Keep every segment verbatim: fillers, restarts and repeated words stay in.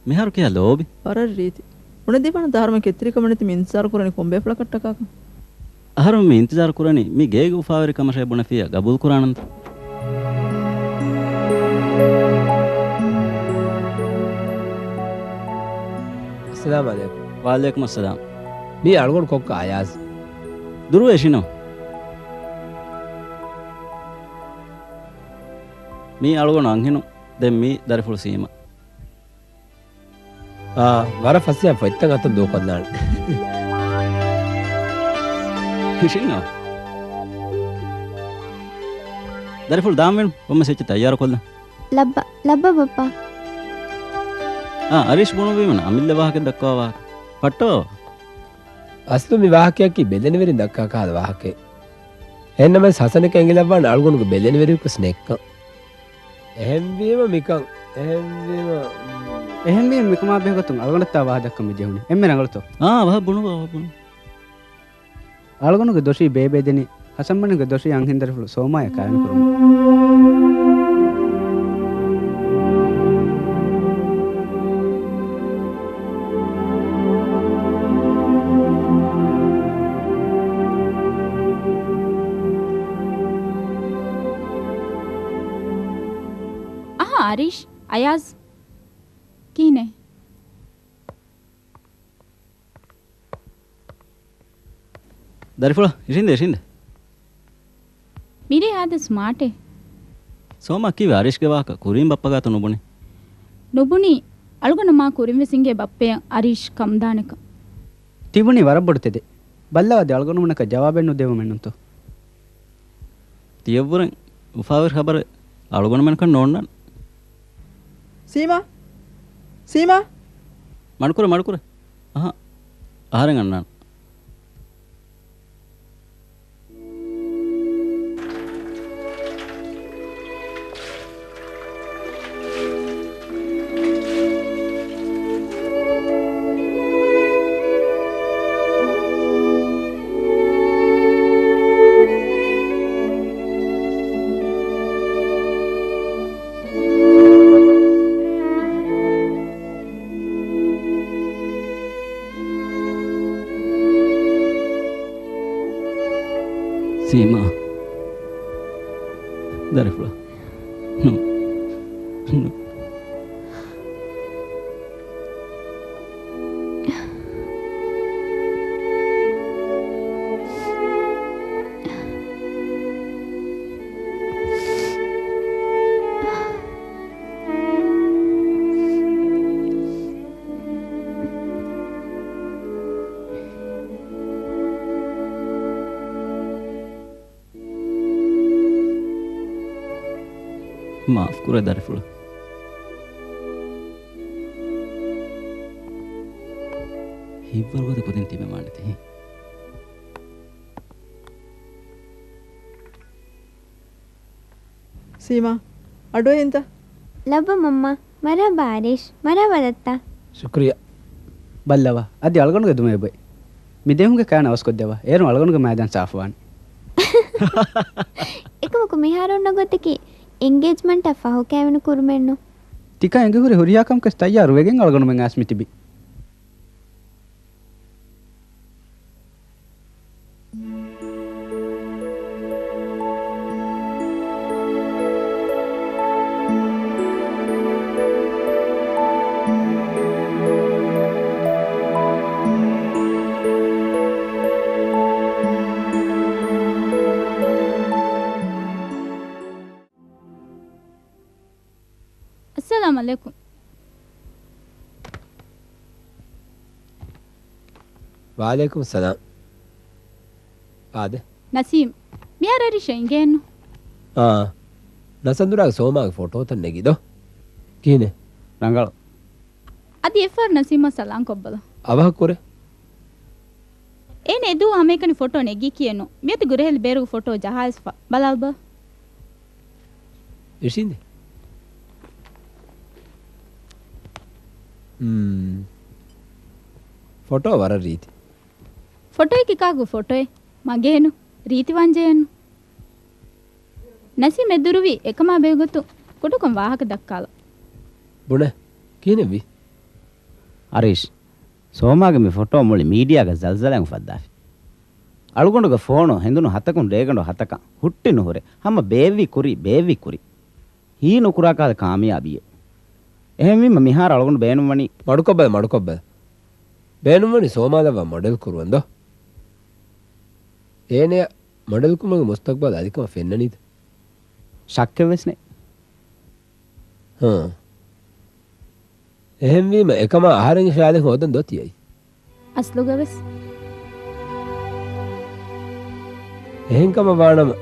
މިހާރު ކިހާ ލޯބި؟ ވަރަށް ރީތި. ބުނެދީފާނަންތަ އަހަރުމެން ކެތްތެރިކަމަށް ނެތި މި އިންތިޒާރު ކުރަނީ ކޮން ބޭފުޅަކަށްޓަކާކަން؟ އަހަރުމެން މި އިންތިޒާރު ކުރަނީ މި ގޭގެ އުފާވެރި ކަމަށޭ ބުނެފިއްޔާ ގަބޫލު ކުރާނަންތަ؟ އައްސަލާމު ޢަލައިކުމް. ވަޢަލައިކުމުއްސަލާމް. މީ އަޅުގަނޑު ކޮއްކޮ އަޔާޒް. ދުރުވެ އިށިނު. މީ އަޅުގަނޑު އަންހެނުން. ދެން މީ ދަރިފުޅު ސީމާ. އާ، ވަރަށް ފަސޭހަ ފޮތްތައް އަތުން ދޫކޮށްލާނެ. ހިށިންނާ. ދަރިފުޅު ދާންވީނު، ކޮންމެސް އެއްޗެއް ތައްޔާރުކޮށްލަން. ލައްބަ، ލައްބަ ބައްޕާ. އާ، އަރީޝް ބުނުއްވީމަން އަމިއްލަ ވާހަކަ ދައްކަވާ ވާހަކަ. ފައްޓޯ. އަސްލު މި ވާހަކަޔަކީ ބެލެނިވެރިން ދައްކާ ކަހަލަ ވާހަކައެއް. އެހެންނަމަވެސް ހަސަނަކަށް އެނގިލައްވާނެ އަޅުގަނޑުގެ ބެލެނިވެރިޔަކުވެސް ނެތްކަން. އެހެންވީމަ މިކަން، އެހެންވީމަ، އެހެންވީމަ މިކަމާ ބެހޭގޮތުން އަޅުގަނޑަށްތާ ވާހަކަ ދައްކަން މި ޖެހުނީ. އެންމެ ރަނގަޅުތޯ؟ އާ، ވަހަށް ބުނުބަ، ވަހަށް ބުނު. އަޅުގަނޑުގެ ދޮށީ ބޭބޭދެނީ ހަސަންމަނިކުގެ ދޮށީ އަންހެންދަރިފުޅު ސޯމާޔާ ކާއިމުކުރުމުން. އަހާ، އަރީޝް، އަޔާޒް، ކިހިނެއް؟ ދަރިފުޅާ، އިށީނދެ، އިށީނދެ. މިރޭ އާދެ ސްމާޓޭ. ސޯމާ ކީއްވެ އަރީޝްގެ ވާހަކަ ކުރީން ބައްޕަ ގާތު ނުބުނީ؟ ނުބުނީ. އަޅުގަނޑަށް މާ ކުރިންވެސް އިނގޭ ބައްޕަޔަށް އަރީޝް ކަމުދާނެކަން. ތިބުނީ ވަރަށް ބޮޑު ތެދެއް. ބައްލަވާ ދެ އަޅުގަނޑުމެންނަކަށް ޖަވާބެއް ނުދެވުމެއް ނޫންތޯ؟ ތިޔަށްވުރެން އުފާވެރި ޚަބަރެއް އަޅުގަނޑުމެންނަކަށް ނޯންނާނެ. ސީމާ! ސީމާ! މަޑުކުރޭ، މަޑުކުރޭ. އަހާ، އަހަރެން އަންނާނެ. ސީމާ، ދަރިފުޅާ. ނު، ނު. މާފްކުރޭ ދަރިފުޅާ. ހިތްވަރުގަދަ ކުދިން ތިބެމާނެތީ. ސީމާ، އަޑުއެހިންތަ؟ ލައްބަ މަންމާ. މަރުޙަބާ އަރީޝް. މަރުޙަބާ ދައްތާ. ޝުކުރިއްޔާ. ބައްލަވާ. އަދި އަޅުގަނޑުގެ ދުމައި ބޮއި. މި ދެމީހުންގެ ކަޔާން އަވަސްކޮށްދެއްވާ. އޭރުން އަޅުގަނޑުގެ މައިދާން ސާފުވާނެ. އެކަމަކު މިހާރު އޮންނަ ގޮތަކީ އެންގޭޖްމަންޓަށް ފަހު ކައިވެނި ކުރުމެއްނު. ތިކަން އެނގިހުރި ހުރިހާ ކަމަކަށް ތައްޔާރު ވެގެން އަޅުގަނޑުމެން އައިސް މިތިބީ. އައްސަލާމް ޢަލައިކުމް. ވަޢަލައިކުމް ސަލާމް. އާދެ. ނަސީމް، މިހާރު އަރީޝް އިނގޭނު. އާ، ނަސަންދުރާގެ ސޯމާގެ ފޮޓޯތައް ނެގި ދޯ. ކިހިނެއް؟ ރަނގަޅު. އަދި އެއްފަހަރު ނަސީމާ ސަލާން ކޮށްބަލަ. އަވަހަށް ކުރޭ. އޭނަ އެދުވަހު ހަމައެކަނި ފޮޓޯ ނެގީކީއެއްނު. މިއޮތީ ގުރެހެލި ބޭރުގެ ފޮޓޯ ޖަހާއިސްފަ. ބަލާލަބަ. އިށީނދެ. މް. ފޮޓޯ ވަރަށް ރީތި. ފޮޓޯއަކީ ކާކު ފޮޓޯއެއް؟ މަގޭނު. ރީތިވާންޖެހޭނު. ނަސީމް އެދުރުވީ އެކަމާ ބެހޭގޮތުން ކުޑަކޮށް ވާހަކަ ދައްކާލަ. ބުނެ. ކިހިނެއްވީ؟ އަރީޝް، ސޯމާގެ މި ފޮޓޯ މުޅި މީޑިއާގަ ޒަލްޒަލައެއް އުފައްދާފި. އަޅުގަނޑުގެ ފޯނު ހެނދުނު ހަތަކުން ރޭގަނޑު ހަތަކަށް ހުއްޓި ނުހުރޭ. ހަމަ ބޭއްވި ކުރި، ބޭއްވި ކުރި. ހީ ނުކުރާ ކަހަލަ ކާމިޔާބީއެއް. އެހެންވީމަ މިހާރު އަޅުގަނޑު ބޭނުންވަނީ. މަޑުކޮށްބަލަ، މަޑުކޮށްބަލަ. ބޭނުންވަނީ ސޯމާލައްވާ މޮޑެލް ކުރުވަން ދޯ؟ އޭނަޔަށް މޮޑެލްކުމުގެ މުސްތަގްބަލް އަދިކަމަށް ފެންނަނީތަ؟ ޝައްކެއްވެސް ނެތް. ހާ. އެހެންވީމަ އެކަމާ އަހަރެންގެ ޚިޔާލަކަށް ހޯދަން ދޯ ތިޔައީ؟ އަސްލުގަވެސް. އެހެންކަމަށް ވާނަމަ،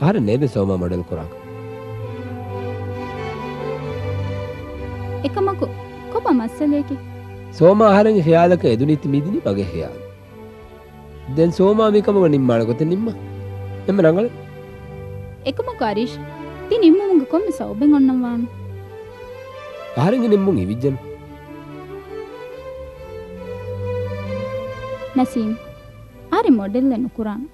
އަހަރެން ނޭދެ ސޯމާ މޮޑެލް ކުރާކަށް. އެކަމަކު، ކޮބާ މައްސަލައަކީ؟ ސޯމާ އަހަރެންގެ ޚިޔާލަކަށް އެދުނީތީ މިދިނީ މަގޭ ޚިޔާލު. ދެން ސޯމާ މިކަމުގަ ނިންމާނެ ގޮތެއް ނިންމާ. އެންމެ ރަނގަޅެއް. އެކަމަކު އަރީޝް، ތި ނިންމުމުގެ ކޮންމެ ސަބަބެއް އޮންނަން ވާނެ. އަހަރެންގެ ނިންމުން އިވިއްޖެނު. ނަސީމް، އަހަރެން މޮޑެލްއެއް ނުކުރާނަން.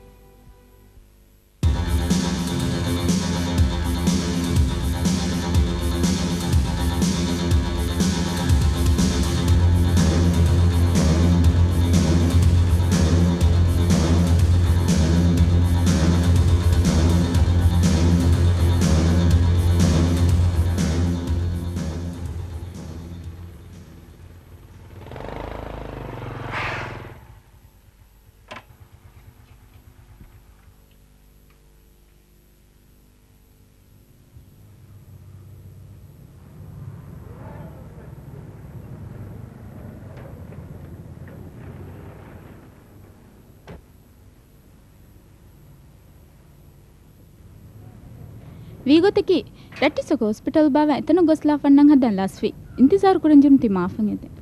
ވީގޮތަކީ، ރައްޓިސްއަކު ހޮސްޕިޓަލް ބާވާ އެތަނަށް ގޮސްލާ ފަންނަން ހަދާން ލަސްވި. އިންތިޒާރު ކުރަން ޖެހުނު ތި މާފަށް އެދެން.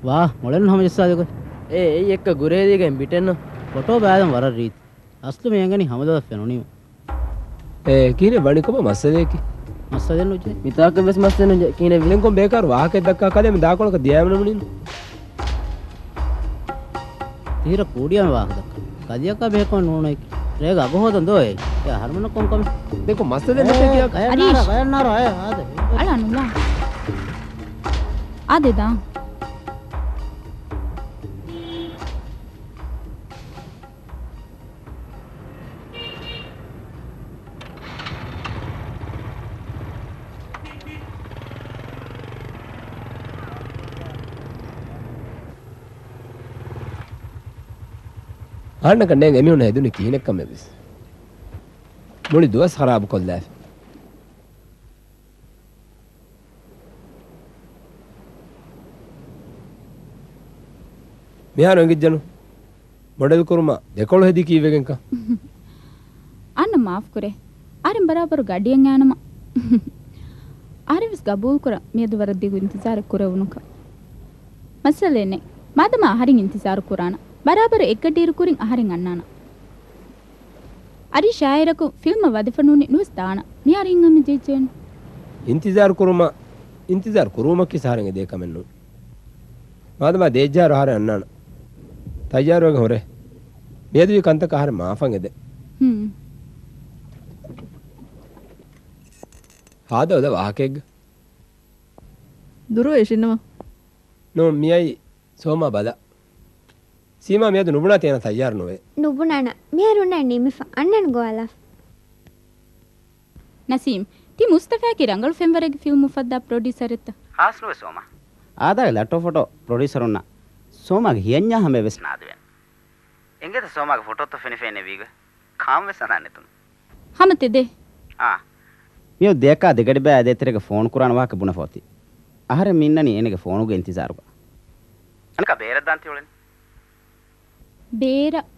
ވާ، މޮޅެން ހަމަޖައްސާލި ގޮތް. އޭ، އެއީ އެއްކަ ގުރޭދީގެން ބިޓެއްނު. ފޮޓޯ ބައިލަން ވަރަށް ރީތި. އަސްލު މި އެނގެނީ ހަމަދަވަސް ފެނުނީމަ. އޭ، ކިހިނެއް ވަނީ ކޮބާ މައްސަލައަކީ؟ މައްސަލައެއް ނުޖެހޭ. މިތާކަށް ވެސް މައްސަލައެއް ނުޖެހޭ. ކިހިނެއް ވީ؟ ދެން ކޮން ބޭކާރު ވާހަކައެއް ދައްކާ ކަލޭ މި ދާކޮޅަކަށް ދިޔައިމަ ނޫނީ. ތިހިރަ ކޫޑިޔާމެ ވާހަކަ ދައްކާ. ކަލެއަކާ ބެހޭ ކަމެއް ނޫނޭ. ރޭގަ އަގު ހޯދަން ދޯ އޭ. އެ އަހަރުމެންނަށް ކޮން ކަމެއް؟ ދެން ކޮން މައްސަލައެއް ނެތޭ ކިޔާ. އަރީޝް. ގަޔަށް ނާރާ، އަޔަށް އާދެ. އަޅާ ނުލާ. އާދެ ދާން. އަހަންނަކަށް ނޭނގެ އެމީހުންނަށް ހެދުނީ ކިހިނެއްކަމެއްވެސް. މުޅި ދުވަސް ޚަރާބު ކޮށްލާފި. މިހާރު އެނގިއްޖެނު. މޮޑެލް ކުރުމަށް ދެކޮޅު ހެދީ ކީއްވެގެންކަން؟ އަންނަ މާފް ކުރޭ. އަހަރެން ބަރާބަރު ގަޑިއެއް އައިނަމަ. އަހަރެން ވެސް ގަބޫލު ކުރަން މިއަދު ވަރަށް ދިގު އިންތިޒާރެއް ކުރެވުނުކަން. މައްސަލައެއް ނެތް. މާދަމާ އަހަރެން އިންތިޒާރު ކުރާނަ. ބަރާބަރު އެއްގަޑިއިރު ކުރިން އަހަރެން އަންނާނަ. އަރީޝް ޝާއިރަކު ފިލްމަށް ވަދެފަ ނޫނީ ނުވެސް ދާނަ. މިހާރު ހިތްހަމަޖެހިއްޖެނު. އިންތިޒާރު ކުރުމަށް، އިންތިޒާރު ކުރުވުމަކީ އަހަރެން އެދޭ ކަމެއް ނޫން. މާދަމާ ދޭއްޖާރު އަހަރެން އަންނާނަ. ތައްޔާރުވެގެން ހުރޭ. މިއަދުވީ ކަންތަކަށް އަހަރެން މާފަށް އެދޭ. ހުން. ހާދަ އޮލަ ވާހަކައެއްގަ. ދުރުވެ އިށިންނަމަ. ނޫން، މިއައީ ސޯމާ ބަލަ. ސީމާ މިއަދު ނުބުނާތީ އޭނަ ތައްޔާރު ނުވޭ. ނުބުނާނަ. މިހާރު ނިމިފަ. އަންނަން ގޮވާލާފަ. ނަސީމް، ތި މުސްތަފާއަކީ ރަނގަޅު ފެންވަރެއްގެ ފިލްމު އުފައްދާ ޕްރޮޑިއުސަރެއްތަ؟ ހާސް ނުވޭ ސޯމާ. އާދައިގެ ލައްޓޯ ފޮޓޯ ޕްރޮޑިއުސަރުންނަށް ސޯމާގެ ހިޔަންޏާ ހަމަޔަށް ވެސް ނާދެވޭނެ. އެނގޭތަ ސޯމާގެ ފޮޓޯތައް ފެނިފައި ނެވީގޮތް؟ ކާން ވެސް އަނދާނެތުން. ހަމަ ތެދޭ. އާ. މިއަދު ދެއަކާ ދެގަޑި ބަޔާ ދޭތެރޭގަ ފޯނު ކުރާނެ ވާހަކަ ބުނެފަ އޮތީ. އަހަރެން މި އިންނަނީ އޭނަގެ ފޯނުގެ އިންތިޒާރުގަ. އަނެއްކާ ބޭރަށް ދާން ތިއުޅެނީ. ބޭރަށް؟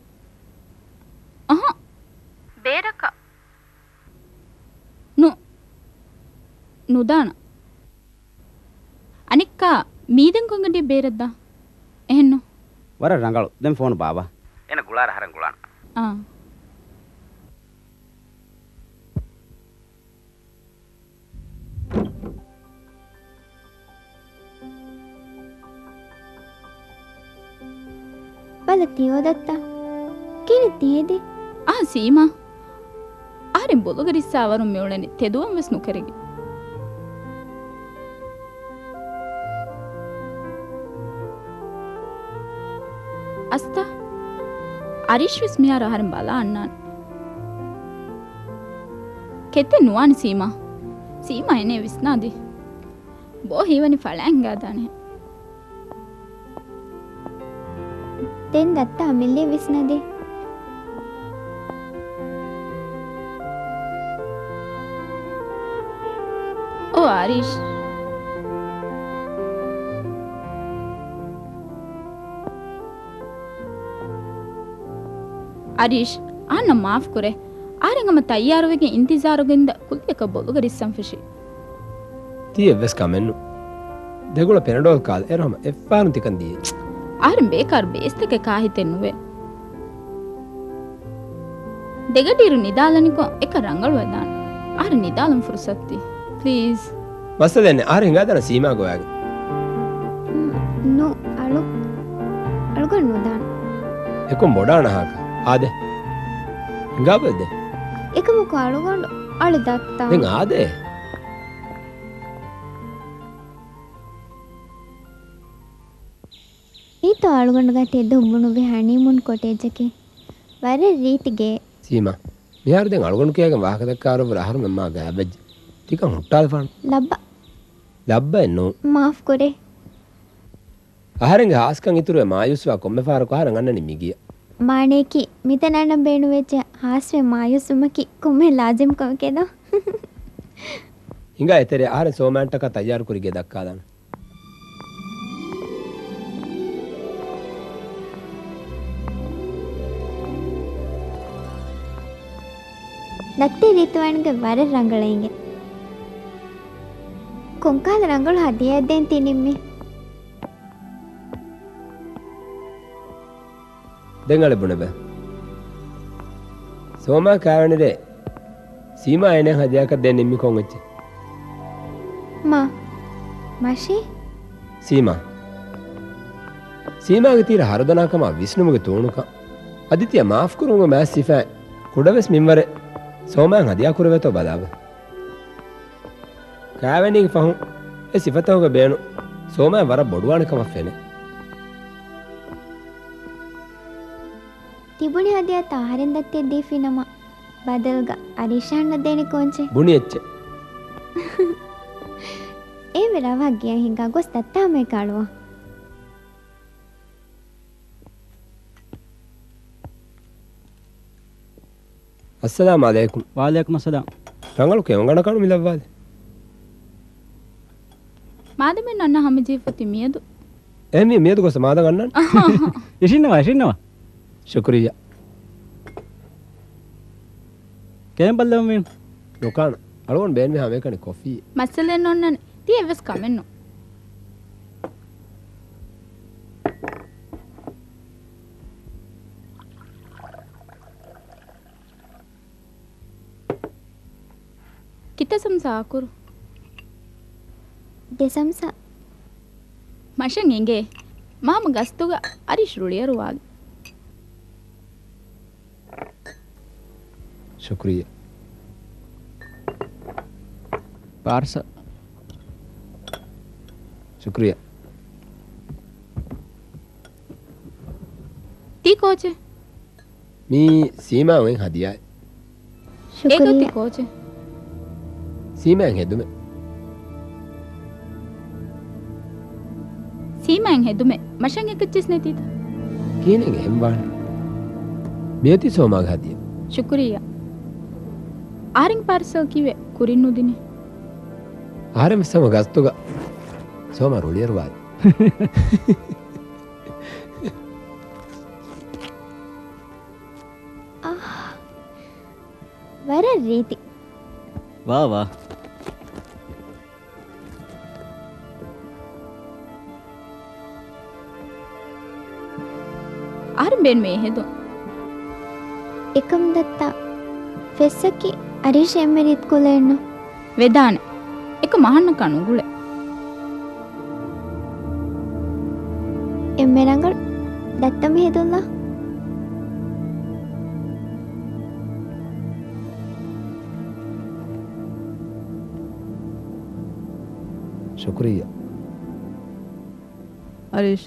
އަހަ. ބޭރަކަށް؟ ނު-، ނުދާނަ. އަނެއްކާ މީދެން ކޮންގަޑިއެއް ބޭރަށް ދާ. އެހެންނު. ވަރަށް ރަނގަޅު. ދެން ފޯނު ބާއްވާ. އޭނަ ގުޅާރަ އަހަރެން ގުޅާނަ. އާ. ބަލަ ތި ހޯދައްތަ؟ ކިހިނެއް ތި ހެދީ؟ އާ ސީމާ. އަހަރެން ބޮލުގަ ރިއްސާވަރުން މިއުޅެނީ ތެދުވަން ވެސް ނުކެރިގެން. އަރީޝް ވެސް މިހާރު އަހަރެން ބަލާ އަންނާނެ. ކެތެއް ނުވާނެ ސީމާ. ސީމާ އޭނަ ވިސްނާދީ. ބޯ ހީވަނީ ފަޅައިން ހިނގާދާނެ. ދެން ދައްތާ އަމިއްލަ ވިސްނަދޭ. އޯ އަރީޝް. އަރީޝް، އަހަންނަށް މާފް ކުރޭ. އަހަރެން ހަމަ ތައްޔާރުވެގެން އިންތިޒާރުގަ އިންދަ ކުއްލިއަކަށް ބޮލުގަ ރިއްސަން ފެށި. ތީ އެއްވެސް ކަމެއްނު. ދެގުޅަ ޕެނަޑޯލް ކާލަ އޭރު ހަމަ އެއްފަހަރުން ތިކަން ދިޔައީ. އަހަރެން ބޭކާރު ބޭސްތަކެއް ކާ ހިތެއް ނުވޭ. ދެގަޑިއިރު ނިދާލަނިކޮށް އެކަން ރަނގަޅުވެދާނެ. އަހަރެން ނިދާލަން ފުރުސަތު ދީ. ޕްލީޒް. މައްސަލައެއް ނެތް. އަހަރެން ހިނގާދާނަން ސީމާ ގޮވާގެން. ނު، އަޅު، އަޅުގަނޑު ނުދާން. އެކުން ބޮޑާނަހާކަށް. އާދެ. ހިނގާބަލަ ދެ. އެކަމަކު އަޅުގަނޑު އަޅު ދައްތާ. ދެން އާދެ. އީތޯ އަޅުގަނޑުގަ ތެދު ބުނުވި ހަނީމޫން ކޮޓޭޖަކީ. ވަރަށް ރީތި ގެ. ސީމާ، މިހާރު ދެން އަޅުގަނޑު ކިޔާގެން ވާހަކަ ދައްކާވަރަށްވުރެ އަހަރުމެން މާ ގާތްވެއްޖެ. ތިކަން ހުއްޓާލަފާނެ. ލައްބަ. ލައްބައެއް ނޫން. މާފް ކުރޭ. އަހަރެންގެ ހާސްކަން އިތުރުވެ މާޔޫސްވާ ކޮންމެ ފަހަރަކު އަހަރެން އަންނަނީ މިގެއަށް. މާނަޔަކީ މިތަނަށް އަންނަން ބޭނުންވެއްޖެ ހާސްވެ މާޔޫސްވުމަކީ ކޮންމެ ލާޒިމް ކަމެކޭ ދޯ؟ ހިނގާ އެތެރެ އަހަރެން ސޯމާއަށްޓަކާ ތައްޔާރުކުރި ގެ ދައްކާލާނަން. ދައްތަ ރީތުވާންގެ ވަރަށް ރަނގަޅަށް އިނގޭ. ކޮންކަހަލަ ރަނގަޅު ހަދިޔާއެއް ދޭން ތި ނިންމީ؟ ދެން އަޅެ ބުނެބަ. ސޯމާ ކާވެނިރޭ ސީމާ އޭނައަށް ހަދިޔާކަށް ދޭން ނިންމީ ކޮން އެއްޗެއް؟ މާ. މަށީ؟ ސީމާ. ސީމާގެ ތީރަ ހަރުދަނާކަމާ ވިސްނުމުގެ ތޫނުކަން. އަދި ތިޔަ މާފްކުރުމުގެ މާތް ސިފައިން ކުޑަވެސް މިންވަރެއް ސޯމާއަށް ހަދިޔާ ކުރެވޭތޯ ބަލާބަ. ކާވެނީގެ ފަހުން އެ ސިފަތަކުގެ ބޭނުން ސޯމާއަށް ވަރަށް ބޮޑުވާނެ ކަމަށް ފެނޭ. ތިބުނި ހަދިޔާތައް އަހަރެން ދައްތައަށް ދީފި ނަމަ، ބަދަލުގަ އަރީޝާ އަންނަ ދޭނެ ކޯންޗެއް؟ ބުނި އެއްޗެއް. އޭ ވެ ރަވަހަށް ގެޔަށް ހިނގާ ގޮސް ދައްތާ ހަމައެކަނި އަޅުވާ. އައްސަލާމު ޢަލައިކުމް. ވަޢަލައިކުމުއްސަލާމް. ރަނގަޅު ކެއުނގަނޑަކަށް މި ލައްވާލި. މާދަމެއް ނަންނަ ހަމަޖެހިފަ ތި މިއަދު. އެ މި، މިއަދު ގޮސް މާދަ ގަންނަން. އިށިންނަވާ، އިށިންނަވާ. ޝުކުރިއްޔާ. ކެއިން ބައްލަވަމީ. ނުކާން. އަޅުގަނޑު ބޭނުމީ ހަމައެކަނި ކޮފީ. މައްސަލައެއް ނޯންނާނެ. ތީ އެއްވެސް ކަމެއް ނޫން. ކިތައް ސަމްސާ އަކުރު؟ ދެ ސަމްސާ. މަށެއް އެނގޭ. މާމަ ގަސްތުގަ އަރިޝް ރުޅިއަރުވާލި. ޝުކުރިއްޔާ. ޕާރްސަލް. ޝުކުރިއްޔާ. ތީ ކޯޗެއް؟ މީ ސީމާ އޮތް ހަދިޔާއެއް. އޭގަ ތި ޝުކުރިއްޔާ. ކޯޗެއް؟ ސީމާއަށް ހެދުމެއް. ސީމާއަށް ހެދުމެއް މަށަށް އެކައްޗެސް ނެތީތަ؟ ކިހިނެއް އެހެން ވާނެ؟ މިއޮތީ ސޯމާގެ ހަދިޔާ. ޝުކުރިއްޔާ. އަހަރެން ޕާރްސަލް ކީއްވެ ކުރިން ނުދިނީ؟ އަހަރެން ވެސް ހަމަ ގަސްތުގަ ސޯމާ ރުޅިއަރުވާލި. އާ، ވަރަށް ރީތި. ވާ، ވާ. އަހަރެން ބޭނުމޭ ހެދުން. އެކަމް ދައްތާ، ފެއްސަކީ އަރީޝް އެންމެ ރީތި ކުލައެއްނު. ވެދާނެ. އެކަމް އަހަންނަކާ ނުގުޅޭ. އެންމެ ރަނގަޅު ދައްތަ މި ހެދުންލާ. ޝުކުރިއްޔާ. އަރީޝް،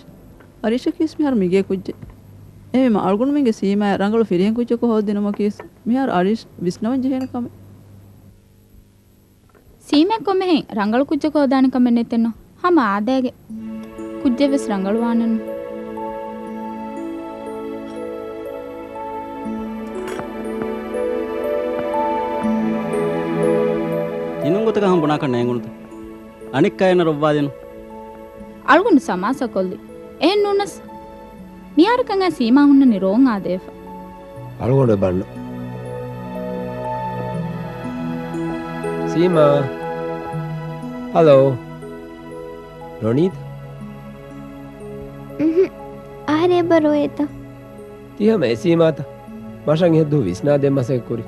އަރީޝަކީ ވެސް މިހާރު މިގޭ ކުއްޖެއް. އެހެންވީމަ އަޅުގަނޑުމެންގެ ސީމާއަށް ރަނގަޅު ފިރިހެން ކުއްޖަކު ހޯދިނުމަކީވެސް މިހާރު އަރީޝް ވިސްނަވަން ޖެހޭނެ ކަމެއް. ސީމާއަށް ކޮންމެހެން ރަނގަޅު ކުއްޖަކު ހޯދާނެ ކަމެއް ނެތެއްނު. ހަމަ އާދައިގެ ކުއްޖެއްވެސް ރަނގަޅުވާނެއްނު. އިނުން ގޮތަކަށް ހަމަ ބުނާކަށް ނޭނގުނުތަ؟ އަނެއްކާ އޭނަ ރޮއްވާލިނު. އަޅުގަނޑު ސަމާސާ ކޮށްލި. އެހެން ނޫނަސް. މިހާރަކަށް އައި ސީމާ ހުންނަނީ ރޯނގް އާދަވެފަ. އަޅުގަނޑު ބަންނަ. ސީމާ. ހަލޯ. ރޮނީތަ؟ އުހު. އަހަރެން އެބަ ރޮއޭތަ؟ ތި ހަމަ އެ ސީމާތަ؟ މަށަށް އެހެން ދުވަހު ވިސްނާދޭން މަސައްކަތް ކުރި.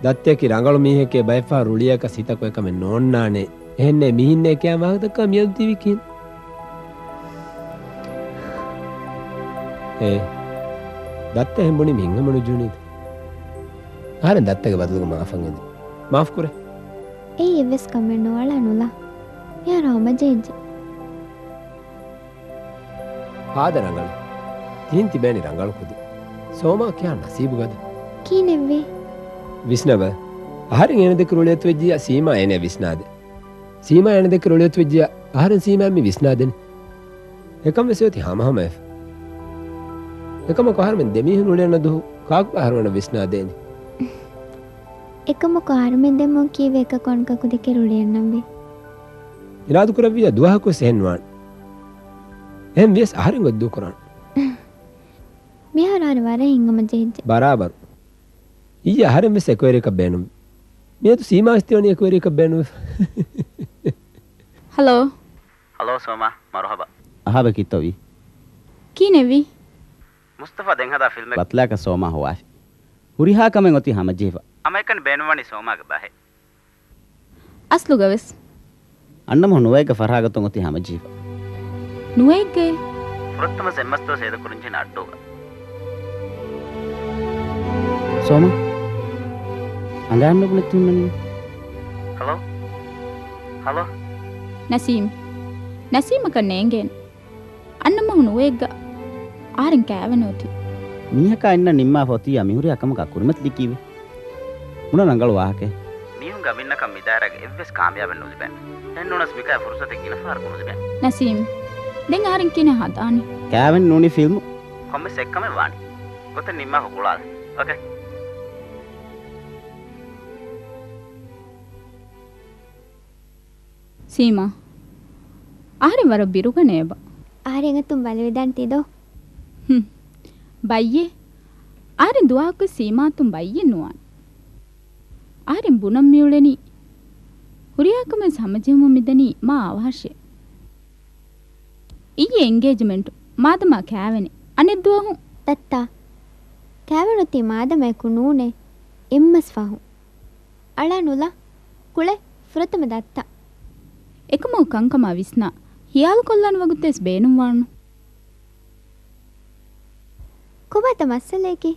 ދައްތަޔަކީ ރަނގަޅު މީހެކޭ ބައެއްފަހަރު ރުޅިއަކަސް ހިތަކު އެކަމެއް ނޯންނާނެ. އެހެންނޭ މިހިންނޭ ކިޔާ ވާހަކަތަކާ މިއަދު ތިވީ ކިހިނެއް؟ އޭ. ދައްތަ އެހެން ބުނީ މިހެން ހަމަ ނުޖޫނީތަ؟ އަހަރެން ދައްތަގެ ބަދަލުގަ މާފަށް އެދެން. މާފު ކުރޭ. އެއީ އެއްވެސް ކަމެއް ނޫން އަޅާ ނުލާ. މިހާރު ހަމަޖެހިއްޖެ. ހާދަ ރަނގަޅު. ތިހެން ތިބޭނީ ރަނގަޅު ކުދި. ސޯމާ ކިހާ ނަސީބުގަދަ. ކިހިނެއްވީ؟ ވިސްނަބަ. އަހަރެން އޭނަ ދެކެ ރުޅިއަތުވެއްޖިއްޔާ ސީމާ އޭނަ ވިސްނާދެ. ސީމާ އޭނަ ދެކެ ރުޅިއަތުވެއްޖިއްޔާ އަހަރެން ސީމާ މި ވިސްނާދެނީ. އެކަން ވެސް އޮތީ ހަމަހަމަވެފަ. އެކަމަކު އަހަރުމެން ދެމީހުން ރުޅިއަންނަ ދުވަހު ކާކު އަހަރުމެންނަށް ވިސްނާދޭނީ؟ އެކަމަކު އަހަރުމެން ދެމީހުން ކީއްވެ އެކަކު އަނެކަކު ދެކެ ރުޅިއަންނަންވީ؟ އިރާދަކުރެއްވިއްޔާ ދުވަހަކުވެސް އެހެން ނުވާނެ. އެހެން ވިޔަސް އަހަރެން އޮތް ދޫކުރާނެ. މިހާރު އަހަރެން ވަރަށް ހިތްހަމަޖެހިއްޖެ. ބަރާބަރު. އިއްޔެ އަހަރެން ވެސް އެކުވެރިއަކަށް ބޭނުންވި. މިއަދު ސީމާ ވެސް ތިވަނީ އެކުވެރިއަކަށް ބޭނުންވެފަ. ހަލޯ. ހަލޯ ސޯމާ، މަރުހަބާ. އަހާބެ ކިތައްވީ؟ ކިހިނެއްވީ؟ މުސްތަފާ ދެން ހަދާ ފިލްމެއް. ބަތަލާކަށް ސޯމާ ހޮވާފި. ހުރިހާ ކަމެއް އޮތީ ހަމަޖެހިފަ. ހަމައެކަނި ބޭނުންވަނީ ސޯމާގެ ބަހެއް. އަސްލުގަވެސް. އަންނަމަހު ނުވައެއްގަ ފަރާގަތުން އޮތީ ހަމަޖެހިފަ. ނުވައެއްގައޭ؟ ފުރަތަމަ ސެންމަސްދުވަސް އޭދަކުރަންޖެހޭ އައްޑޫގަ. ސޯމާ، އަނގައިންނަކު ނެތި ހުންނަނީ. ހަލޯ؟ ހަލޯ؟ ނަސީމް. ނަސީމަކަށް ނޭނގޭނެ. އަންނަމަހު ނުވައެއްގަ އަހަރެން ކައިވެނި އޮތީ. މީހަކާ އިންނަ ނިންމާފަ އޮތިއްޔާ މިހުރިހާ ކަމަކާ ކުރިމަތިލީ ކީއްވެ؟ ބުނަ ރަނގަޅު ވާހަކައެއް. މީހުންގެ އަމިއްލަކަށް މިދާއިރާގަ އެއްވެސް ކާމިޔާބެއް ނުލިބޭނެ. އެހެންނޫނަސް މިކަހަލަ ފުރުސަތެއް ގިނަ ފަހަރަކު ނުލިބޭނެ. ނަސީމް، ދެން އަހަރެން ކިހިނެއް ހަދާނީ؟ ކައިވެނި ނޫނީ ފިލްމު. ކޮންމެސް އެއްކަމެއް ވާނީ. ގޮތެއް ނިންމާފަ ގުޅާލަ. އޯކޭ. ސީމާ، އަހަރެން ވަރަށް ބިރުގަނޭ އެބަ. އަހަރެން އަތުން ބަލިވެދާނެތީ ދޯ؟ ހުން. ބައްޔޭ. އަހަރެން ދުވަހަކުވެސް ސީމާ އަތުން ބައްޔެއް ނުވާނެ. އަހަރެން ބުނަން މިއުޅެނީ ހުރިހާ ކަމެއް ހަމަޖެހުމަށް މިދަނީ މާ އަވަހަށޭ. އިއްޔެ އެންގޭޖްމަންޓު، މާދަމާ ކާވެނެ. އަނެއްދުވަހު. ދައްތާ، ކާވެނި އޮތީ މާދަމާއެކު ނޫނޭ. އެއްމަސް ފަހުން. އަޅާ ނުލާ. ކުޅެ، ފުރަތަމަ ދައްތާ. އެކަމަކު ކަންކަމާ ވިސްނާ، ހިޔާލުކޮށްލާނެ ވަގުތެއް ވެސް ބޭނުންވާނު. ކޮބާތަ މައްސަލައަކީ؟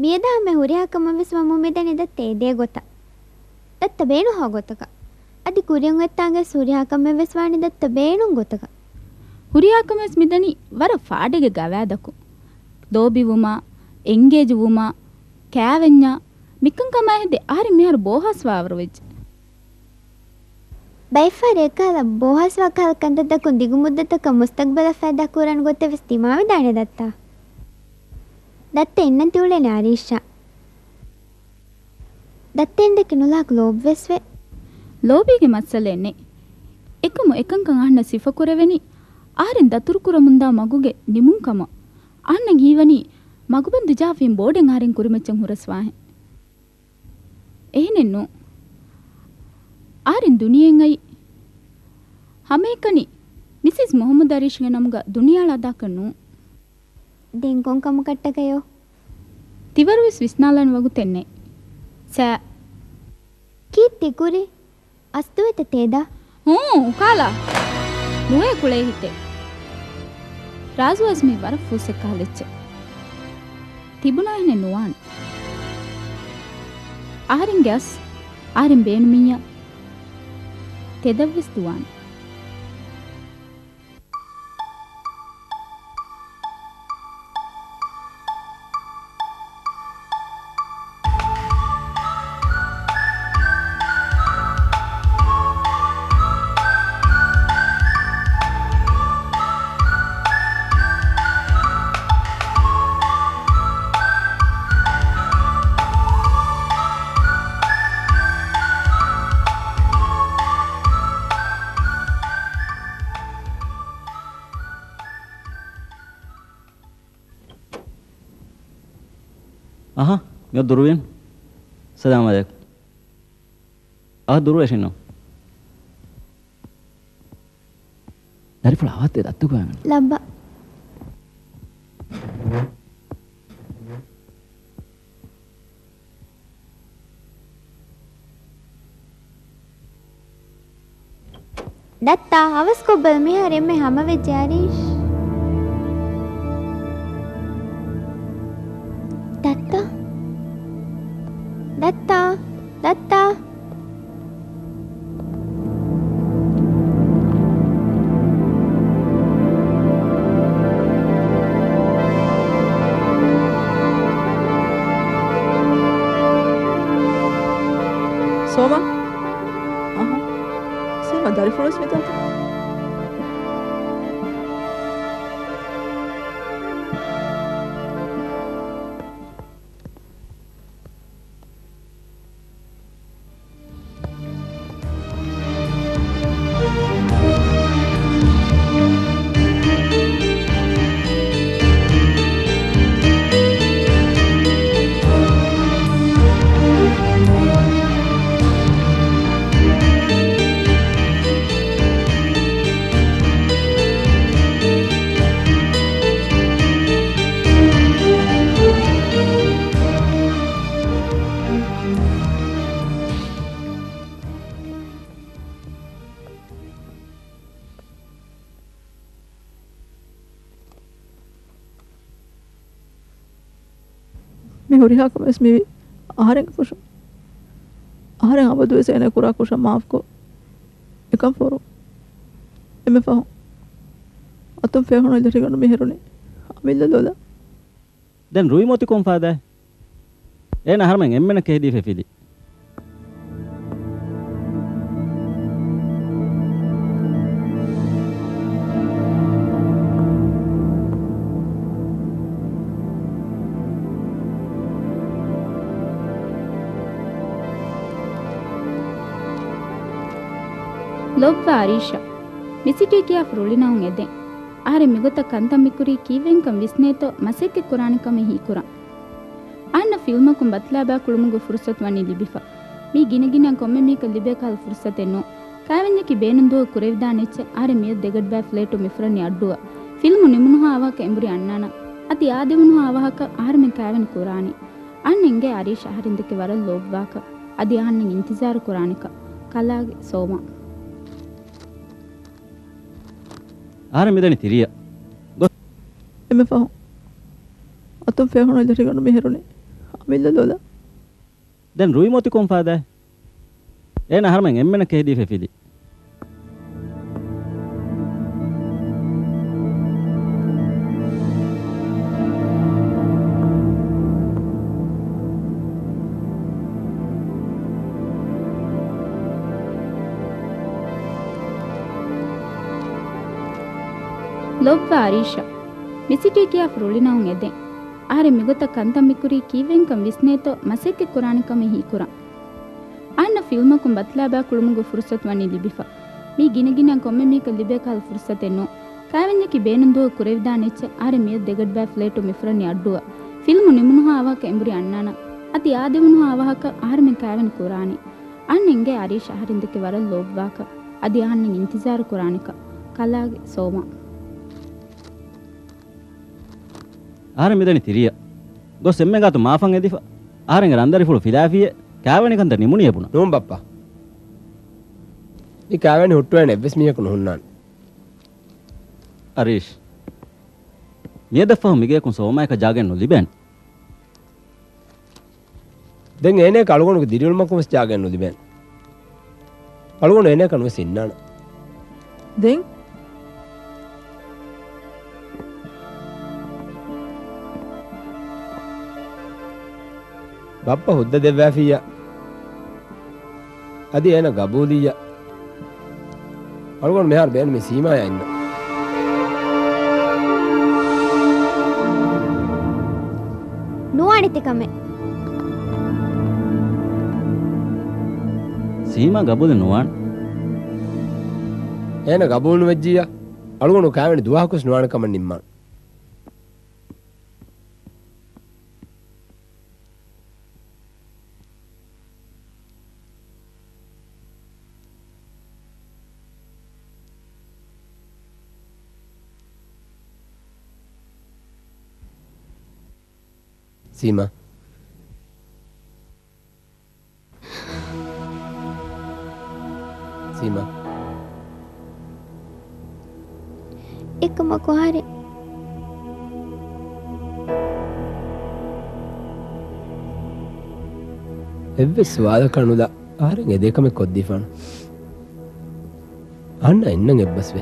މިއަދާ ހަމަ ހުރިހާ ކަމެއް ވެސް ވަމުން މިދަނީ ދައްތަ އެދޭ ގޮތަށް. ދައްތަ ބޭނުންހާ ގޮތަކަށް. އަދި ކުރިން އޮތްތާނގަސް ހުރިހާ ކަމެއް ވެސް ވާނީ ދައްތަ ބޭނުން ގޮތަކަށް. ހުރިހާ ކަމެއް ވެސް މިދަނީ ވަރަށް ފާޑެއްގެ ގަވާއިދަކުން. ލޯބިވުމާ، އެންގޭޖް ވުމާ، ކާވެންޏާ، މިކަންކަމާ ހެދި އަހަރެން މިހާރު ބޯހާސްވާވަރު ވެއްޖެ. ބައެއްފަހަރު އެކަހަލަ ބޯހާސްވާ ކަހަލަ ކަންތައްތަކުން ދިގު މުއްދަތަކަށް މުސްތަގްބަލަށް ފައިދާ ކުރާނެ ގޮތެއް ވެސް ދިމާވެދާނެ ދައްތާ. ދައްތަ އިންނަން ތިއުޅެނީ އަރީޝްއާ. ދައްތައިން ދެކެ ނުލާކު ލޯބިވެސްވޭ. ލޯބީގެ މައްސަލައެއް ނެތް. އެކަމު އެކަންކަން އަހަންނަށް ސިފަކުރެވެނީ އަހަރެން ދަތުރުކުރަމުންދާ މަގުގެ ނިމުން ކަމަށް. އަހަންނަށް ހީވަނީ މަގުބަންދު ޖާފީން ބޯޑެއް އަހަރެން ކުރިމައްޗަށް ހުރަސްވާހެން. އެހެނެއްނު. އަހަރެން ދުނިޔެއިން އައި ހަމައެކަނި މިސިސް މުހައްމަދު އަރީޝްގެ ނަމުގަ ދުނިޔެއަޅާ ދާކަށް ނޫން. ދެން ކޮން ކަމަކަށްޓަކަޔޯ؟ ތިވަރުވެސް ވިސްނާލާނެ ވަގުތެއް ނެތް. ސާ. ކީއްތި ކުރީ؟ އަސްތުވެތަ ތޭދާ؟ ހޫނ، އުކާލާ. ނުވޭ ކުޅޭ ހިތޭ. ރާޒުވާސް މީ ވަރަށް ފޫސެއް ކަހަލަ އެއްޗެއް. ތިބުނާހެނެއް ނުވާނެ. އަހަރެންގެ އަސް، އަހަރެން ބޭނުމިއްޔާ، ތެދަށްވެސް ދުވާނެ. މިއޮއް ދުރުވިން. ސަލާމް އަލައިކުމް. އަ ދުރުވެށިންނު. ދަރިފުޅަށް އަވަހަށް ދައްތަ ގޮވައިގަންނަ. ލައްބަ. ދައްތާ، އަވަސްކޮށްބަލަ، މިހާރު އެންމެ ހަމަވެއްޖެ އަރީޝް. ދައްތާ. ދައްތާ. ދައްތާ. ސޯމާ. އަހަ. ސޯމާ، ދަރިފުޅުވެސް މިތާތަ؟ މި ހުރިހާ ކަމެއް ވެސް މިވީ އަހަރެންގެ ކުށުން. އަހަރެން އަބަދުވެސް އޭނަ ކުރާ ކުށަށް މާފްކޮށް، އެކަން ފޯރު. އެންމެ ފަހުން އަތުން ފެހުނު އެލިރިގަނޑު މި ހެރުނީ އަމިއްލަ ލޮލަށް. ދެން ރުއިމޮތި ކޮން ފާދައެއް؟ އޭނަ އަހަރުމެން އެންމެނަށް ކެހިދީފަ ފިލި. ލޯބިވާ އަރީޝާ، މި ސިޓީ ކިޔާފަ ރުޅިނައުން އެދެން. އަހަރެން މިގޮތަށް ކަންތައް މިކުރީ ކީއްވެގެންކަން ވިސްނޭތޯ މަސައްކަތް ކުރާނެ ކަމެއް ހީކުރަން. އަހަންނަށް ފިލްމަކުން ބައްލާބާ ކުޅުމުގެ ފުރުސަތު ވަނީ ލިބިފަ. މީ ގިނަ ގިނައިން ކޮންމެ މީހަކަށް ލިބޭ ކަހަލަ ފުރުސަތެއް ނޫން. ކައިވެންޏަކީ ބޭނުން ދުވަހު ކުރެވިދާނެ އެއްޗެއް. އަހަރެން މިއޮތް ދެގަޑިބައި ފްލެޓު މިފުރަނީ އައްޑުއަށް. ފިލްމު ނިމުނުހާ އަވަހަކަށް އެނބުރި އަންނާނަން. އަދި އާދެވުނުހާ އަވަހަކަށް އަހަރެމެން ކައިވެނި ކުރާނީ. އަހަންނަށް އެނގޭ އަރީޝް އަހަރެންދެކެ ވަރަށް ލޯބިވާކަށް. އަދި އަހަންނަށް އިންތިޒާރު ކުރާނެކަން. ކަލާގެ ސޯމާ. އަހަރެން މިދަނީ ތިރިއަށް. ގޮސް. އެންމެ ފަހުން އަތުން ފެހުނު އެލިރިގަނޑު މި ހެރުނީ އަމިއްލަ ލޮލަށް. ދެން ރުއިމޮތި ކޮން ފާދައެއް؟ އޭނަ އަހަރުމެން އެންމެނަށް ކެހިދީފަ ފިލި. ލޯބިވާ އަރީޝާ، މި ސިޓީ ކިޔާފަ ރުޅިނައުން އެދެން. އަހަރެން މިގޮތަށް ކަންތައް މިކުރީ ކީއްވެގެންކަން ވިސްނޭތޯ މަސައްކަތް ކުރާނެ ކަމެއް ހީކުރަން. އަހަންނަށް ފިލްމަކުން ބައްލާބާ ކުޅުމުގެ ފުރުސަތު ވަނީ ލިބިފަ. މީ ގިނަ ގިނައިން ކޮންމެ މީހަކަށް ލިބޭ ކަހަލަ ފުރުސަތެއް ނޫން. ކައިވެންޏަކީ ބޭނުން ދުވަހު ކުރެވިދާނެ އެއްޗެއް. އަހަރެން މިއޮތް ދެގަޑިބައި ފްލެޓު މިފުރަނީ އައްޑުއަށް. ފިލްމު ނިމުނުހާ އަވަހަކަށް އެނބުރި އަންނާނަން. އަދި އާދެވުނުހާ އަވަހަކަށް އަހަރެމެން ކައިވެނި ކުރާނީ. އަހަންނަށް އެނގޭ އަރީޝް އަހަރެންދެކެ ވަރަށް ލޯބިވާކަށް. އަދި އަހަންނަށް އިންތިޒާރު ކުރާނެކަން. ކަލާގެ ސޯމާ. އަހަރެން މިދަނީ ތިރިއަށް. ގޮސް އެންމެ ގާތު މާފަން އެދިފަ. އަހަރެންގެ ރަންދަރިފުޅު ފިލާފިއޭ. ކައިވެނި ކަންތައް ނިމުނީ އެބުނަ. ނޫން ބައްޕާ. މި ކައިވެނި ހުއްޓުވޭނެ އެއްވެސް މީހަކު ނުހުންނާނެ. އަރީޝް، މިއަދަށްފަހު މިގެއަކުން ސޯމާއަކަށް ޖާގައެއް ނުލިބޭނެ. ދެން އޭނައަކަށް އަޅުގަނޑުގެ ދިރިއުޅުމަކުން ވެސް ޖާގައެއް ނުލިބޭނެ. އަޅުގަނޑު އޭނައަކަށް ނުވެސް އިންނާނެ. ދެން؟ ބައްޕަ ހުއްދަ ދެއްވާފިއްޔާ. އަދި އޭނަ ގަބޫލިއްޔާ. އަޅުގަނޑު މިހާރު ބޭނުމީ ސީމާޔާ އިންނަން. ނުވާނެ ތިކަމެއް. ސީމާ ގަބޫލެއް ނުވާނެ. އޭނަ ގަބޫލު ނުވެއްޖިއްޔާ. އަޅުގަނޑު ކައިވެނި ދުވަހަކުވެސް ނުވާނެ ކަމަށް ނިންމާނެ. ސީމާ. ސީމާ. އެކަމަކު އަހަރެން އެއްވެސް ސުވާލަކާ ނުލާ އަހަރެން އެދޭ ކަމެއް ކޮށްދީފާނު. އަހަންނަށް އިންނަން އެއްބަސްވޭ.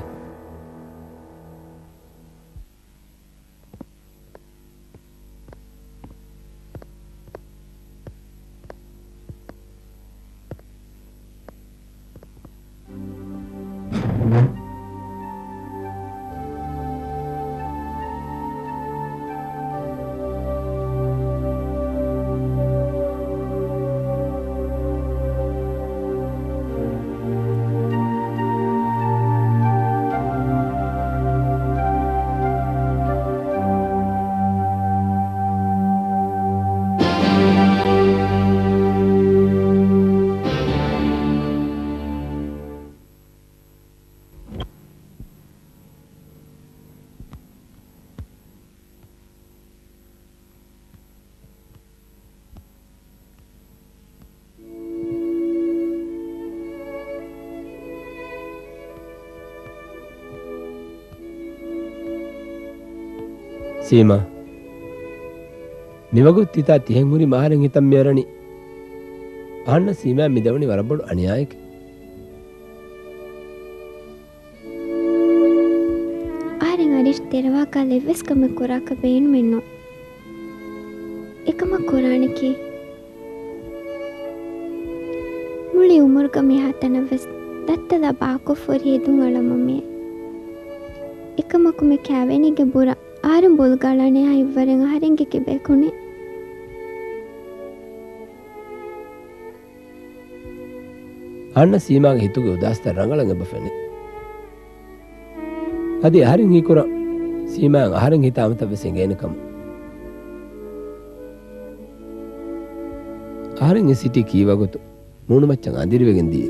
ސީމާ، މިވަގުތު ތިތާ ތިހެން ހުރީމަ އަހަރެން ހިތަށް މިއަރަނީ އަހަންނަށް ސީމާއަށް މިދެވުނީ ވަރަށް ބޮޑު އަނިޔާއެކޭ. އަހަރެން އަރިޝް ދެރަވާކަށް އެއްވެސް ކަމެއް ކުރާކަށް ބޭނުމެއް ނޫން. އެކަމަށް ކުރާނެކީ، މުޅި އުމުރުގަ މިހާތަނަށްވެސް ދައްތަލާ ބާކޮށްފަ ހުރި ހެދުން އަޅަމުން މިއޭ. އެކަމަކު މި ކާވެނީގެ ބުރަށް އަހަރެން ބޮލުގަ އަޅާނެހާ އިއްވަރެއް އަހަރެންގެ ކިބައި ކުނޭ. އަހަންނަށް ސީމާގެ ހިތުގެ އުދާސްތައް ރަނގަޅަށް އެބަ ފެނޭ. އަދި އަހަރެން ހީކުރަން ސީމާއަށް އަހަރެން ހިތާ އަމިއްލަ ވެސް އެނގޭނެ ކަމަށް. އަހަރެން އެ ސިޓީ ކީ ވަގުތު މޫނުމައްޗަށް އަނދިރިވެގެން ދިޔަ.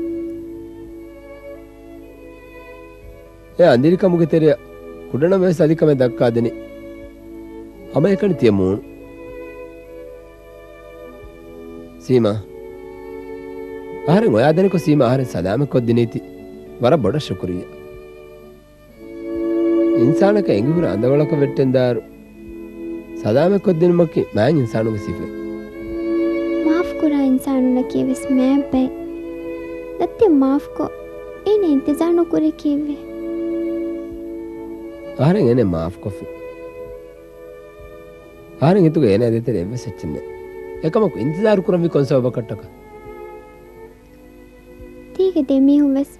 އެ އަނދިރިކަމުގެ ތެރެއަށް ކުޑަނަމަވެސް އަލިކަމެއް ދައްކާދެނީ ހަމައެކަނި ތިޔަ މޫނު. ސީމާ، އަހަރެން އޮޔާދެނިކޮށް ސީމާ އަހަރެން ސަލާމަތްކޮށްދިނީތީ ވަރަށް ބޮޑަށް ޝުކުރިއްޔާ. އިންސާނަކަށް އެނގިހުރި އަނދަވަޅަކަށް ވެއްޓެންދާއިރު، ސަލާމަތްކޮށްދިނުމަކީ މާތް އިންސާނުގެ ސިފައެއް. މާފްކުރާ އިންސާނުންނަކީ ވެސް މާތް ބައެއް. ދައްތަ މާފްކޮށް، އޭނަ އިންތިޒާރު ނުކުރީ ކީއްވެ؟ އަހަރެން އޭނަ މާފްކޮށްފި. އަހަރެން ހިތުގަ އޭނަ ދޭތެރޭ އެއްވެސް އެއްޗެއް ނެތް. އެކަމަކު އިންތިޒާރު ކުރަންވީ ކޮން ސަބަބަކަށްޓަކަ؟ ތީގެ ދެމީހުން ވެސް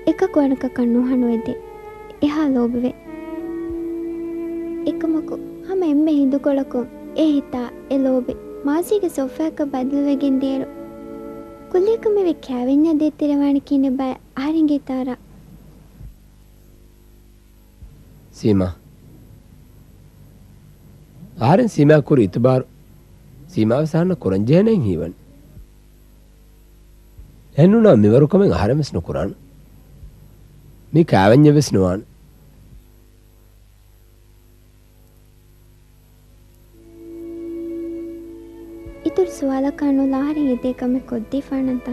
އެކަކު އަނެކަކަށް ނުހަނުވެދޭ. އެހާ ލޯބިވޭ. އެކަމަކު ހަމަ އެންމެ ހިނދުކޮޅަކުން އެ ހިތާ އެ ލޯބި މާޒީގެ ސޮފްހާއަކަށް ބަދަލުވެގެން ދިޔައިރު، ކުއްލިއަކަށް މިވީ ކާވެންޏާ ދޭތެރޭ ވާނެ ކިހިނެއް ބައެއް އަހަރެންގެ ހިތާރާ. ސީމާ. އަހަރެން ސީމާއަށް ކުރި އިތުބާރު ސީމާވެސް އަހަންނަށް ކުރަންޖެހޭނެ ހީވަނީ. އެހެންނޫންނާ މިވަރު ކަމެއް އަހަރެން ވެސް ނުކުރާނެ. މީ ކާވެންޏެއް ވެސް ނުވާނެ. އިތުރު ސުވާލަކާ ނުލާ އަހަރެން އެދޭ ކަމެއް ކޮށްދީފާނަންތަ؟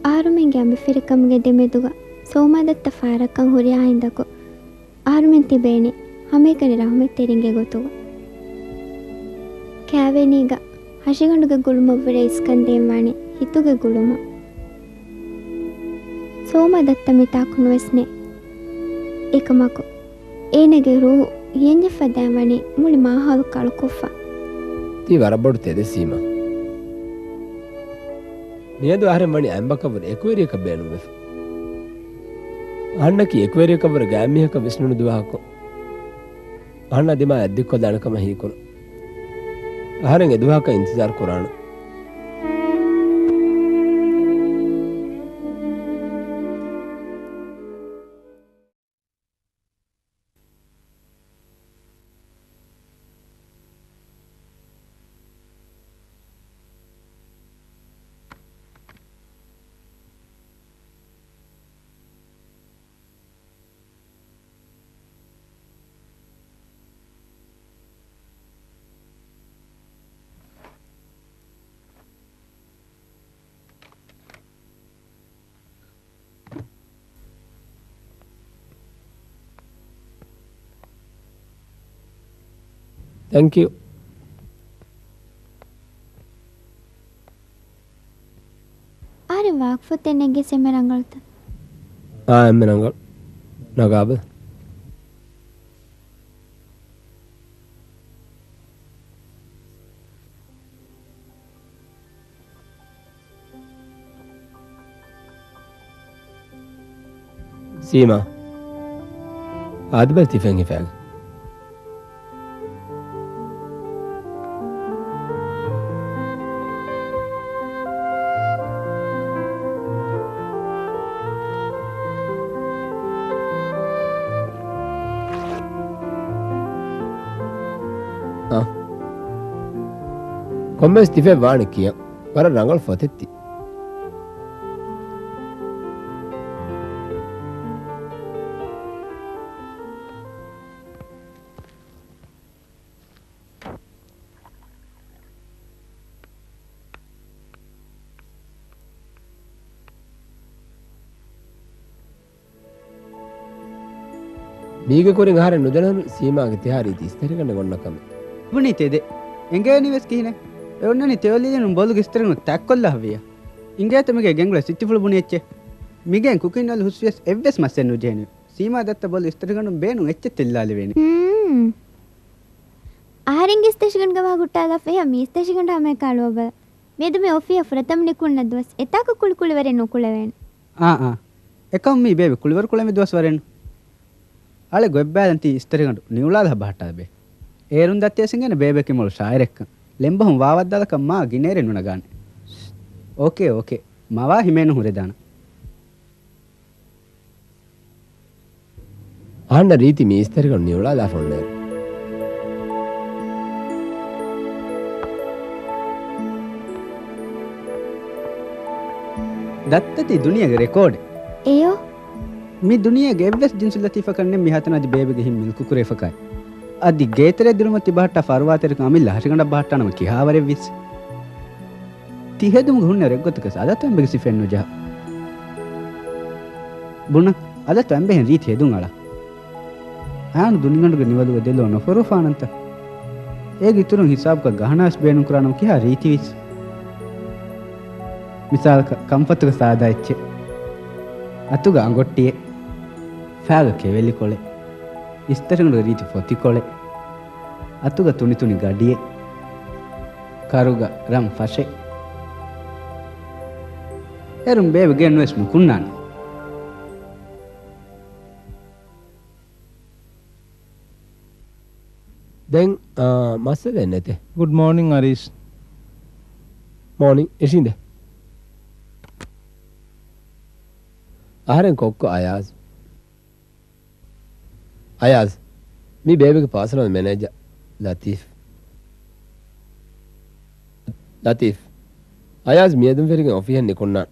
އަހަރުމެންގެ އަނބިފެރިކަމުގެ ދެމެދުގަ ސޯމާދައްތަ ފާރައްކަން ހުރިހާ ހިނދަކު އަހަރުމެން ތިބޭނީ ހަމައެކަނި ރަހުމަތްތެރިންގެ ގޮތުގަ. ކާވެނީގަ ހަށިގަނޑުގެ ގުޅުމަށްވުރެ އިސްކަން ދޭންވާނީ ހިތުގެ ގުޅުމަށް. ސޯމާދައްތަ މިތާކުން ވެސް ނެތް. އެކަމަކު، އޭނަގެ ރޫހު ހިޔަންޏެއް ފަދައިން ވަނީ މުޅި މާހައުލު ކަޅުކޮށްފަ. ތީ ވަރަށް ބޮޑު ތެދެއް ސީމާ. މިއަދު އަހަރެން ވަނީ އަނބަކަށްވުރެ އެކުވެރިޔަކަށް ބޭނުންވެފަ. އަހަންނަކީ އެކުވެރިޔަކަށްވުރެ ގާތްމީހަކަށް ވިސްނުނު ދުވަހަކު، އަހަންނާ ދިމާ އަތްދިއްކޮށްލާނެ ކަމަށް ހީކުރަން. އަހަރެން އެދުވަހަކަށް އިންތިޒާރު ކުރާނަން. ތެންކް ޔޫ. އަހަރެން ވާގިފުއްތެއް ނެގިއްސެ އެންމެ ރަނގަޅުތަ؟ އާ، އެންމެ ރަނގަޅު. ނަގާބަލަ. ސީމާ، އާދެބަލަ ތިފެން ހިފާގެން. އާ. ކޮންމެވެސް ތިފެން ވާނެ ކިޔަން. ވަރަށް ރަނގަޅު ފޮތެއް ތި. މީގެ ކުރިން އަހަރެން ނުދެނެހުނު ސީމާގެ ތިހާ ރީތި އިސްތަށިގަނޑެއް އޮންނަ ކަމެއް. ބުނީތީ ދެ. އެނގޭނީ ވެސް ކިހިނެއް؟ އެ އޮންނަނީ ތެޔޮލިލިނު ބޮލުގެ އިސްތަށިގަނޑު ތައްކޮށްލާ ހަވިޔާ. އިނގޭތަ މިގޭ ގެންގުޅޭ ސިއްޗިފުޅު ބުނި އެއްޗެއް؟ މިގޭން ކުކިން އޮއިލް ހުސްވިޔަސް އެއްވެސް މައްސެއް ނުޖެހެނީ. ސީމާ ދައްތަ ބޮލު އިސްތަށިގަނޑުން ބޭނުން އެއްޗެއް ތެއްލާލެވޭނެ. ހުން. އަހަރެންގެ އިސްތަށިގަނޑުގަ ވާ ހުއްޓާލާފައި މީ އިސްތަށިގަނޑު ހަމައެކަ އަޅުވަބަލަ. މިއަދު މި އޮފީހަށް ފުރަތަމަ ނިކުންނަ ދުވަސް އެތާކު ކުޅިކުޅިވަރެއް ނުކުޅެވޭނެ. އާ، އާ. އެކަމް މީ ބޭބެ ކުޅިވަރު ކުޅެމި ދުވަސް ވަރެއް ނޫން. އަޅެ ގޮތްބާލަން ތީ އިސްތަށިގަނޑު ނިއުޅާލާ ބަހައްޓާލަބޭ. އޭރުން ދައްތަ އެސިނގޭނެ ބޭބެ ކިމޮޅު ޝާއިރެއްކަން. ޅެންބަހުން ވާވައްދާލަކަށް މާ ގިނައިރެއް ނުނަގާނެ. އޯކޭ، އޯކޭ. މަވާ ހިމޭނު ހުރެދާނަ. އަހަންނަށް ރީތި މީސްތަރިގަނޑު ނިއުޅާލާފަ އޮންނައިރު. ދައްތަ ތީ ދުނިޔޭގެ ރެކޯޑެއް. އެޔޯ. މި ދުނިޔޭގެ އެއްވެސް ޖިންސު ލަތީފަކަށް ނެތް މިހާތަނަށް އަދި ބޭބެގެ ހިތް މިލްކު ކުރެވިފަކާއި. އަދި ގޭތެރޭ ދިރުމަށް ތިބަހައްޓާ ފަރުވާތެރިކަން އަމިއްލަ ހަށިގަނޑަށް ބަހައްޓާނަމަ ކިހާވަރެއްވީސް. ތިހެދުމުގެ ހުންނަ ރެއްގޮތަކަސް އަދަތު އެނބެގެ ސިފައެއް ނުޖަހާ. ބުނަ، އަދަތު އެނބެހެން ރީތި ހެދުން އަޅާ. އަޔާނު ދުނިގަނޑުގެ ނިވަލުގެ ދެލޯ ނުފޮރުވާފާނަންތަ؟ އޭގެ އިތުރުން ހިސާބުގަ ގަހަނާވެސް ބޭނުންކުރާނަމަ ކިހާ ރީތިވީސް. މިސާލަކަށް ކަންފަތުގަ ސާދާ އެއްޗެއް. އަތުގަ އަނގޮއްޓިއެއް. ފާގަ ކެވެލިކޮޅެއް. އިސްތަށިގަނޑުގެ ރީތި ފޮތިކޮޅެއް. އަތުގަ ތުނިތުނި ގަޑިއެއް. ކަރުގަ ރަން ފަށެއް. އޭރުން ބޭބެ ގެއެއް ނުވެސް ނުކުންނާނެ. ދެން، އާ، މައްސަލައެއް ނެތޭ. ގުޑް މޯނިން އަރީޝް. މޯނިން. އިށީނދެ. އަހަރެން ކޮއްކޮ އަޔާޒް. އަޔާޒް، މީ ބޭބެގެ ޕާސަނަލް މެނޭޖަރ ލަތީފް. ލަތީފް، އަޔާޒް މިއަދުން ފެށިގެން އޮފީހަށް ނިކުންނާނެ.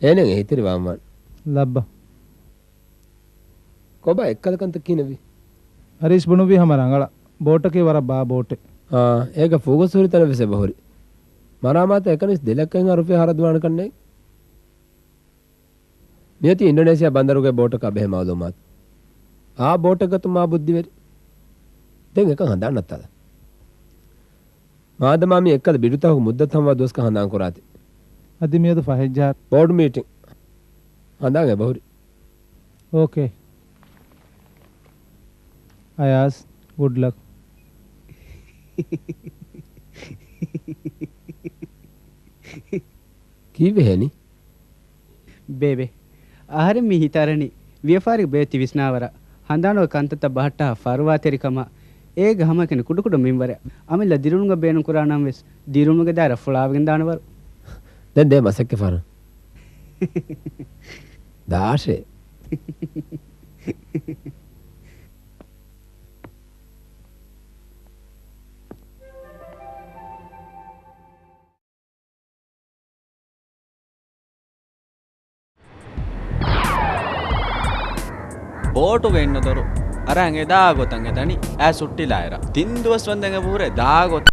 އޭނައަށް އެހީތެރިވާން ވާނެ. ލައްބަ. ކޮބާ އެއްކަލަ ކަންތައް ކިހިނެއްވީ؟ އަރީޝް ބުނުއްވީ ހަމަ ރަނގަޅަށް. ބޯޓަކީ ވަރަށް ބާ ބޯޓެއް. އާ، އޭގަ ފޫގަ ސޫރި ތަނެއް ވެސް އެބަހުރި. މަރާމާތަށް އެކަނިސް ދެ ލައްކަ ހިނގާ ރުފިޔާ ހަރަދުވާނެ ކަންނޭނގެ. މިއޮތީ އިންޑޮނޭޝިއާ ބަނދަރުގެ ބޯޓަކާ ބެހޭ މައުލޫމާތު. އާ ބޯޓެއް ގަތުމާ ބުއްދިވެރި. ދެން އެކަން ހަނދާން ނައްތާލަ. މާދަމާ މި އެއްކަލަ ބިޑުތަކުގެ މުއްދަތު ހަމަވާ ދުވަސްކަން ހަނދާން ކުރާތި. އަދި މިއަދު ފަހެއްޖާ. ބޯޑް މީޓިން. ހަނދާން އެބަހުރި. އޯކޭ. އަޔާޒް، ގުޑް ލަކް. ކީއްވެ ހެނި؟ ބޭބެ، އަހަރެން މި ހިތަށް އަރަނީ، ވިޔަފާރި ބޭތި ވިސްނާވަރަށް، ހަނދާނުގެ ކަންތައްތައް ބަހައްޓާ ފަރުވާތެރިކަމާ، އޭގެ ހަމައެކަނި ކުޑަކުޑަ މިންވަރެއް، އަމިއްލަ ދިރުނުގަ ބޭނުންކުރާނަމަވެސް، ދިރުނުގެ ދާއިރާ ފުޅާވެގެންދާނެވަރު. ދެން ދޭ މަސައްކަތް ފަރަން. ދާށޭ. ބޯޓުގަ އިންނަ ދޮރު އަރާން އެދާ ގޮތަށް އެދަނީ އައިސް ހުއްޓިލާއިރަށް. ތިން ދުވަސް ވަންދެން އެބަހުރޭ ދާ ގޮތަށް.